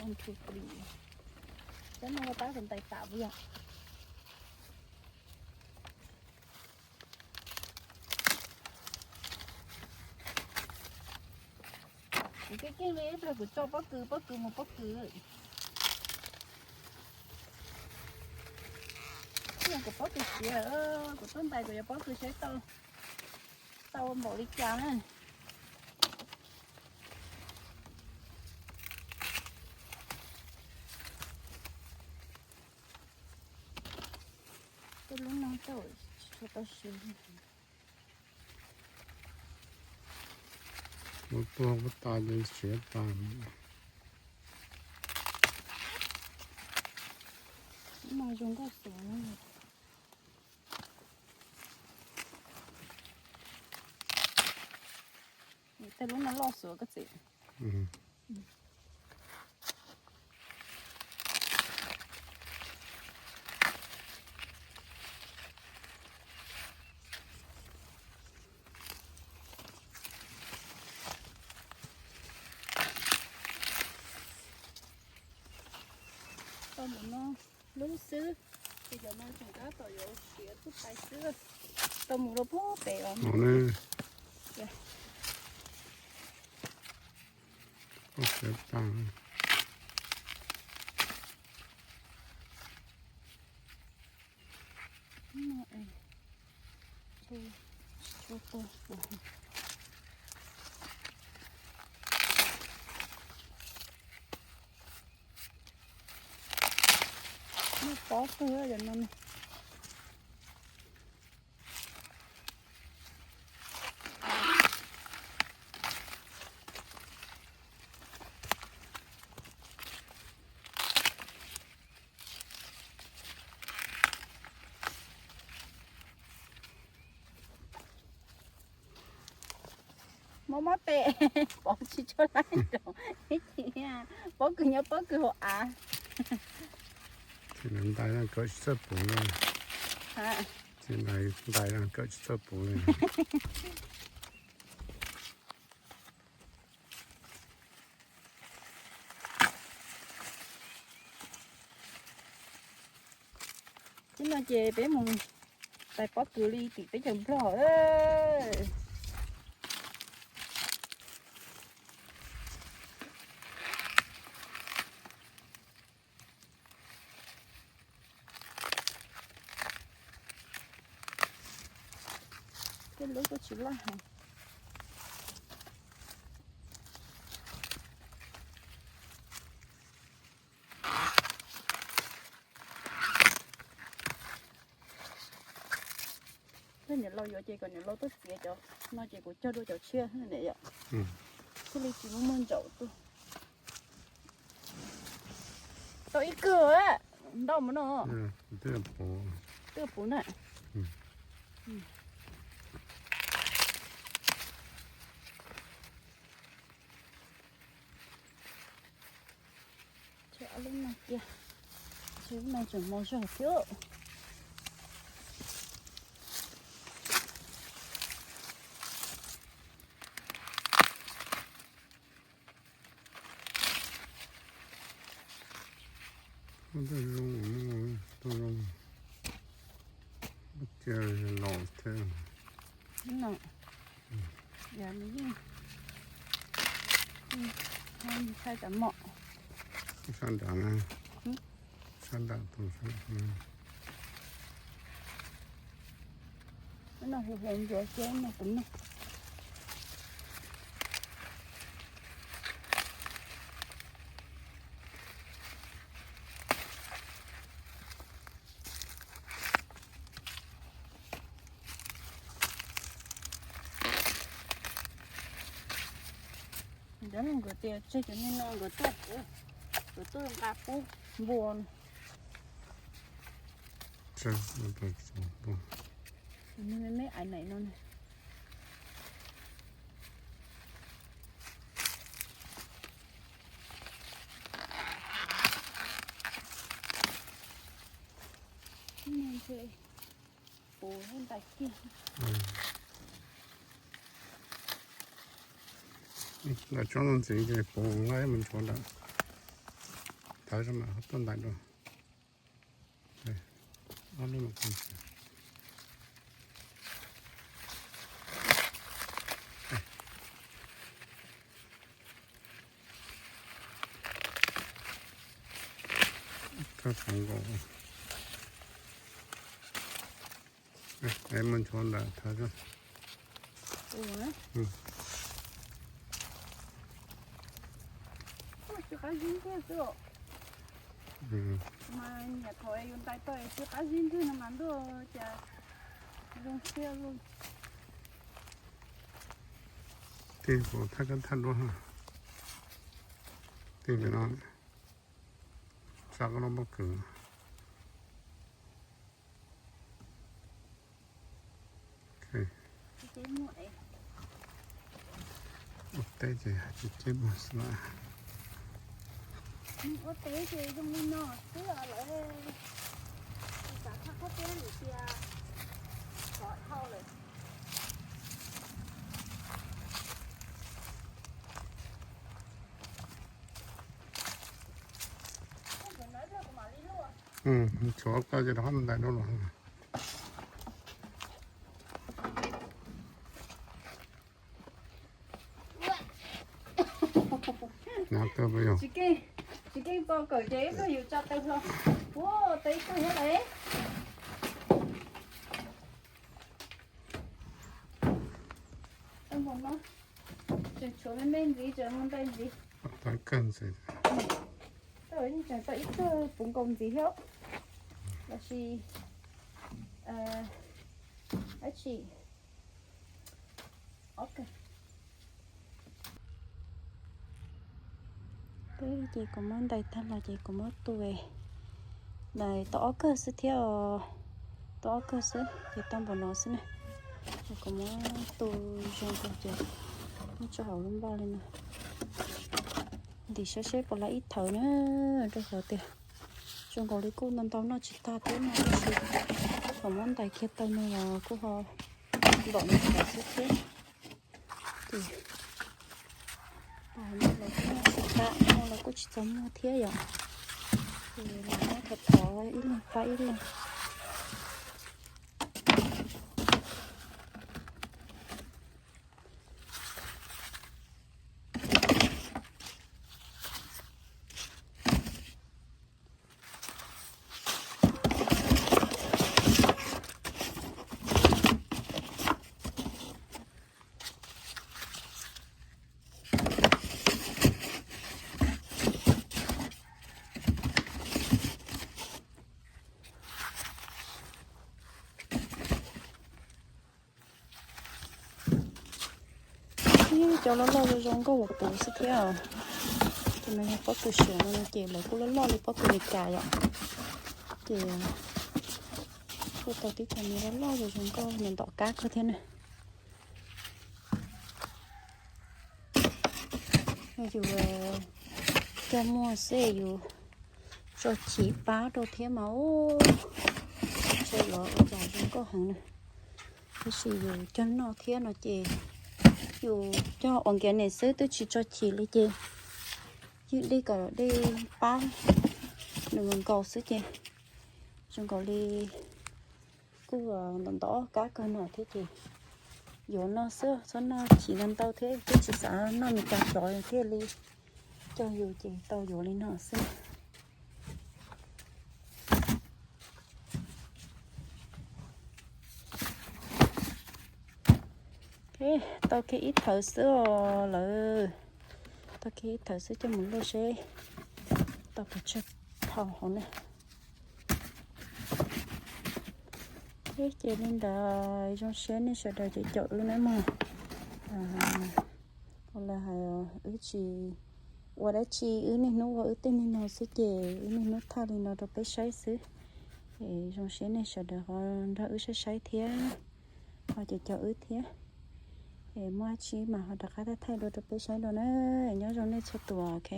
One, two, three. Cov no ua tab tus ntais tas puas yog? Kuv keej keej li ib pliag kuv tso pob kws, pob kws mus pob kws. Ib yam kuv pob kws siav, kuv tuaj ntais kuv yuav pob kws saib tau, tau npaum li cas na. Tej lub no tau, tsis tshua tau siav. Muab tuag muab tas ces siav tas. Mas zoo nkauj xwb. Tej lub no loj xwb koj txiv. Tau mus no lub xwb, ces cov no tseem tab tom yuav siav tub tais xwb. Tau mus rau pub pem os. Muaj pob kawg cov no. Mob mob pem, pov tsis tshua laij rau, pob kws nyob pob kws hauv av. Tsis ntais kawm tsis txawj puv li. Tsis ntais kawm tsis txawj puv li. Tib no ces peb mus tais pob kws li tim teb chaws Nplog. Tej lub kuj tsis laj heev. Yog niam laus yuav ces kom niam laus tuaj txiav cov no ces kuv cog dua cov tshiab niam yom. Thiaj li tsis muaj muaj ntsaum tuaj. Tau ib kawg, ntau mus no. Twb puv na. Tshuav ob lub no kiag, tshuav lub no tseem mos zog thiab. Ua ntej zoo, ua ntej zoo, ua cia los thiab. Yog nws yeej, yeej thaij cov mom. Sab nrad na, sab nrad tus sab. Lub no hu hu ntsuav thiab no tus no. Cov no nkawd tias tseg cov me no nkawd tuaj, nkawd tuaj nqa pub npua. Me me ais neim no. Puv ntais kiag. Nram tsob no ntxiv ces puv nqa mus ntsuav nram. tawv zoo mas ho tuaj ntais dua. Ob lub no. Thawj qhov nkaus. Es muaj nchuav ntawm thawv xwb. Ua, tsis qab zib ntxiag xwb os. Mas niam thaum yus ntais tau tsis qab zib ntxiag no mas ntuj cas zoo siab lauj. Tig kuv thaj kab thaj duab. Tig ntawm no, tsa koj lub pob kws. Ua teb ces tsis ceb muag xwb. Ua teb ces zoo li no xwb os lawm. Tsis xav thaj qab teb lwm tias xov dhau lawm. Tshuav koj ces rov qab ntais dua los. Tsis keej txo kawm ces ib pliag yus tsa taw hlo. Ua tau ib tug thiab lawm. Tseem tshuav me me ntxiv, tseem mus ntais ntxiv. Tseem tau ib tug puv nkaus ntxiv thiab. Los sis dab tsi. Peb ces kuv muab ntais tag los ces kuv muab tu, ntais tau ob kawg xwb thiab os. Tau ob kawg xwb ces tau npaum no xwb na. Ces kuv muab tu zoo kawg ces muab tso hauv lub npaj li no. Ntim saib seb puas laib ib thawv na, rau qhov tias zoo nkaus li kuj ntau ntau noj tsis tag thiab no, tab sis thaum muab ntais kiag tau no los kuj ho npaum no xwb thiab. Ces noj los kuj noj tsis tag, noj los kuj tsis txaus muag thiab yom. Ces los muab thov thov ib leeg pab ib leeg. Ib cov loj loj zoo zoo nkauj uas puv xwb thiab. Ces no yog pob kws siav no ces lawv kuj loj loj li pob kws Meskas yom. Ces kuj tau tib cov me loj loj zoo zoo nkauj nws ntom kab kawg thiab na. Yus coj muag xwb yus tso chim pab rau thiab mas ub, ntshe yuav ua cas zoo nkauj heev na. Tab sis yus cog noj thiab no ces yus cog ua nkias nim xwb twb tsis tso chim li ces ywj dej kom dej pab nws nkaus xwb ces zoo nkaus li kuj ntom ntom kab kawg no thiab ces yuav noj xwb, txhob noj chim ntau ntau thiab twb tsis xav noj Meskas plov thiaj li cog yus ces tau yuav li no xwb. Tau kiag ib thawv xwb os lawm. Tau kiag ib thawv xwb coj mus luaj seb tau pes tsawg phau hauv na. Ces li ntawd zoo siab nej sawv daws caum wb nawb mog. Ua li hais wb tsis ua dab tsi, wb niaj hnub ua wb tej neeg no xwb ces wb niaj hnub thaij li no rau peb saib xwb. Es zoo siab nej sawv daws ho nrog wb saib saib thiab, ho caum caum wb thiab. Es muaj dab tsi mas ho rov qab thaij thaij dua rau peb saib dua na. Nyob zoo nej txhua tus, ok.